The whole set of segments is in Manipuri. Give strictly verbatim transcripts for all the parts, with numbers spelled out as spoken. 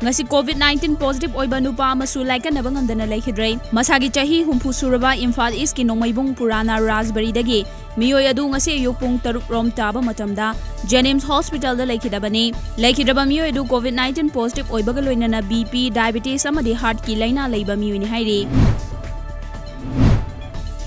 ꯉꯁꯤ COVID nineteen positive ꯑꯣꯏꯕ ꯅꯨꯄꯥ ꯑꯃꯁꯨ ꯂꯥꯏꯀꯠꯅꯕ ꯉꯝꯗꯅ ꯂꯩꯈꯤꯗ꯭ꯔꯦ꯫ ꯃꯁꯥꯒꯤ ꯆꯍꯤ ꯍꯨꯝꯐꯨ ꯁꯨꯔꯕ ꯏꯝꯐꯥꯜ ꯏꯁꯀꯤ ꯅꯣꯡꯃꯩꯕꯨꯡ ꯄꯨꯔꯥꯅꯥ ꯔꯥꯖꯕꯔꯤꯗꯒꯤ ꯃꯤꯑꯣꯏ ꯑꯗꯨ ꯉꯁꯤ ꯑꯌꯨꯛ ꯄꯨꯡ ꯇꯔꯨꯛ ꯔꯣꯝ ꯇꯥꯕ ꯃꯇꯝꯗ ꯖꯦꯅꯤꯝꯁ ꯍꯣꯁꯄꯤꯇꯥꯜꯗ ꯂꯩꯈꯤꯗꯕꯅꯤ꯫ ꯂꯩꯈꯤꯗ꯭ꯔꯕ ꯃꯤꯑꯣꯏ ꯑꯗꯨ COVID nineteen positive ꯑꯣꯏꯕꯒ ꯂꯣꯏꯅꯅ BP, diabetes ꯑꯃꯗꯤ heartꯀꯤ ꯂꯥꯏꯅꯥ ꯂꯩꯕ ꯃꯤꯑꯣꯏꯅꯤ ꯍꯥꯏꯔꯤ꯫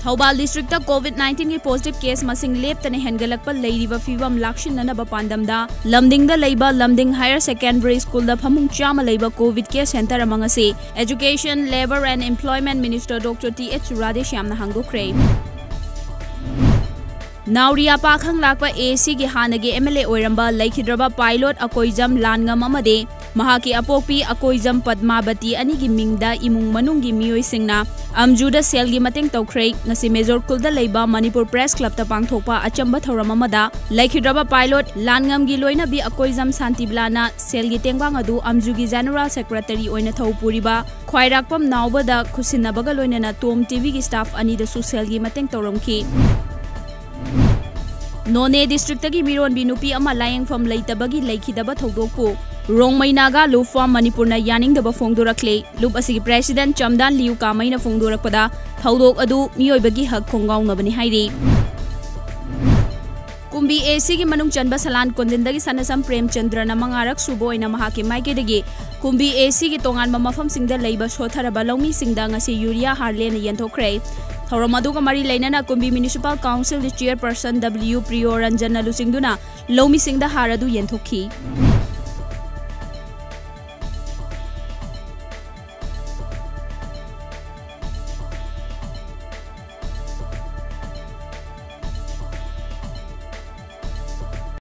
ꯊꯧꯕꯥꯜ districtꯇ COVID nineteenꯒꯤ positive case ꯃꯁꯤꯡ ꯂꯦꯞꯇꯅ ꯍꯦꯟꯒꯠꯂꯛꯄ ꯂꯩꯔꯤꯕ ꯐꯤꯕꯝ ꯂꯥꯛꯁꯤꯟꯅꯅꯕ ꯄꯥꯟꯗꯝꯗ ꯂꯝꯗꯤꯡꯗ ꯂꯩꯕ ꯂꯝꯗꯤꯡ Higher Secondary Schoolꯗ ꯐꯃꯨꯡ ꯆꯥꯝꯃ ꯂꯩꯕ COVID care center ꯑꯃ ꯉꯁꯤ Education, Labour and Employment Minister Doctor T H ꯔꯥꯙꯦꯁ꯭ꯌꯥꯝꯅ ꯍꯥꯡꯗꯣꯛꯈ꯭ꯔꯦ꯫ ꯅꯥꯎꯔꯤꯌꯥ ꯄꯥꯈꯪ ꯂꯥꯛꯄ ACꯒꯤ ꯍꯥꯟꯅꯒꯤ MLA ꯑꯣꯏꯔꯝꯕ ꯂꯩꯈꯤꯗ꯭ꯔꯕ pilot ꯑꯀꯣꯏꯖꯝ ꯂꯥꯟꯉꯝ ꯑꯃꯗꯤ ꯃꯍꯥꯛꯀꯤ ꯑꯄꯣꯛꯄꯤ ꯑꯀꯣꯏꯖꯝ ꯄꯗꯃꯥꯕꯇꯤ ꯑꯅꯤꯒꯤ ꯃꯤꯡꯗ ꯏꯃꯨꯡ ꯃꯅꯨꯡꯒꯤ ꯃꯤꯑꯣꯏꯁꯤꯡꯅ ꯑꯝꯖꯨꯗ ꯁꯦꯜꯒꯤ ꯃꯇꯦꯡ ꯇꯧꯈ꯭ꯔꯦ꯫ ꯉꯁꯤ ꯃꯦꯖꯣꯔ ꯈꯨꯜꯗ ꯂꯩꯕ ꯃꯅꯤꯄꯨꯔ Press Clubꯇ ꯄꯥꯡꯊꯣꯛꯄ ꯑꯆꯝꯕ ꯊꯧꯔꯝ ꯑꯃꯗ ꯂꯩꯈꯤꯗ꯭ꯔꯕ pilot ꯂꯥꯟꯉꯝꯒꯤ ꯂꯣꯏꯅꯕꯤ ꯑꯀꯣꯏꯖꯝ ꯁꯥꯟꯇꯤꯕꯂꯥꯅ ꯁꯦꯜꯒꯤ ꯇꯦꯡꯕꯥꯡ ꯑꯗꯨ ꯑꯝꯖꯨꯒꯤ General Secretary ꯑꯣꯏꯅ ꯊꯧ ꯄꯨꯔꯤꯕ ꯈ꯭ꯋꯥꯏꯔꯥꯛꯄꯝ ꯅꯥꯎꯕꯗ ꯈꯨꯠꯁꯤꯟꯅꯕꯒ ꯂꯣꯏꯅꯅ ꯇꯣꯝ TVꯒꯤ staff ꯑꯅꯤꯗꯁꯨ ꯁꯦꯜꯒꯤ ꯃꯇꯦꯡ ꯇꯧꯔꯝꯈꯤ꯫ ꯅꯣꯅꯦ districtꯇꯒꯤ ꯃꯤꯔꯣꯟꯕꯤ ꯅꯨꯄꯤ ꯑꯃ ꯂꯥꯌꯦꯡꯐꯝ ꯂꯩꯇꯕꯒꯤ ꯂꯩꯈꯤꯗꯕ ꯊꯧꯗꯣꯛꯄꯨ ꯔꯣꯡꯃꯩ ꯅꯥꯒꯥ ꯂꯨꯞ ꯐꯥꯝ ꯃꯅꯤꯄꯨꯔꯅ ꯌꯥꯅꯤꯡꯗꯕ ꯐꯣꯡꯗꯣꯔꯛꯂꯦ꯫ ꯂꯨꯞ ꯑꯁꯤꯒꯤ President ꯆꯝꯗꯥꯟ ꯂꯤꯌꯨ ꯀꯥꯃꯩꯅ ꯐꯣꯡꯗꯣꯔꯛꯄꯗ ꯊꯧꯗꯣꯛ ꯑꯗꯨ ꯃꯤꯑꯣꯏꯕꯒꯤ ꯍꯛ ꯈꯣꯡꯒꯥꯎꯅꯕꯅꯤ ꯍꯥꯏꯔꯤ꯫ ꯀꯨꯝꯕꯤ ACꯒꯤ ꯃꯅꯨꯡ ꯆꯟꯕ ꯁꯂꯥꯟ ꯀꯣꯟꯖꯤꯟꯗꯒꯤ ꯁꯅꯥꯁꯝ ꯄ꯭ꯔꯦꯝꯆꯟꯗ꯭ꯔꯅ ꯃꯉꯥꯔꯛ ꯁꯨꯕ ꯑꯣꯏꯅ ꯃꯍꯥꯛꯀꯤ ꯃꯥꯏꯀꯩꯗꯒꯤ ꯀꯨꯝꯕꯤ ACꯒꯤ ꯇꯣꯉꯥꯟꯕ ꯃꯐꯝꯁꯤꯡꯗ ꯂꯩꯕ ꯁꯣꯠꯊꯔꯕ ꯂꯧꯃꯤꯁꯤꯡꯗ ꯉꯁꯤ ꯌꯨꯔꯤꯌꯥ ꯍꯥꯔ ꯂꯦꯟꯅ ꯌꯦꯟꯊꯣꯛꯈ꯭ꯔꯦ꯫ ꯊꯧꯔꯝ ꯑꯗꯨꯒ ꯃꯔꯤ ꯂꯩꯅꯅ ꯀꯨꯝꯕꯤ Municipal Councilꯒꯤ Chairperson W ꯄ꯭ꯔꯤꯌꯣꯔꯟꯖꯟꯅ ꯂꯨꯆꯤꯡꯗꯨꯅ ꯂꯧꯃꯤꯁꯤꯡꯗ ꯍꯥꯔ ꯑꯗꯨ ꯌꯦꯟꯊꯣꯛꯈꯤ꯫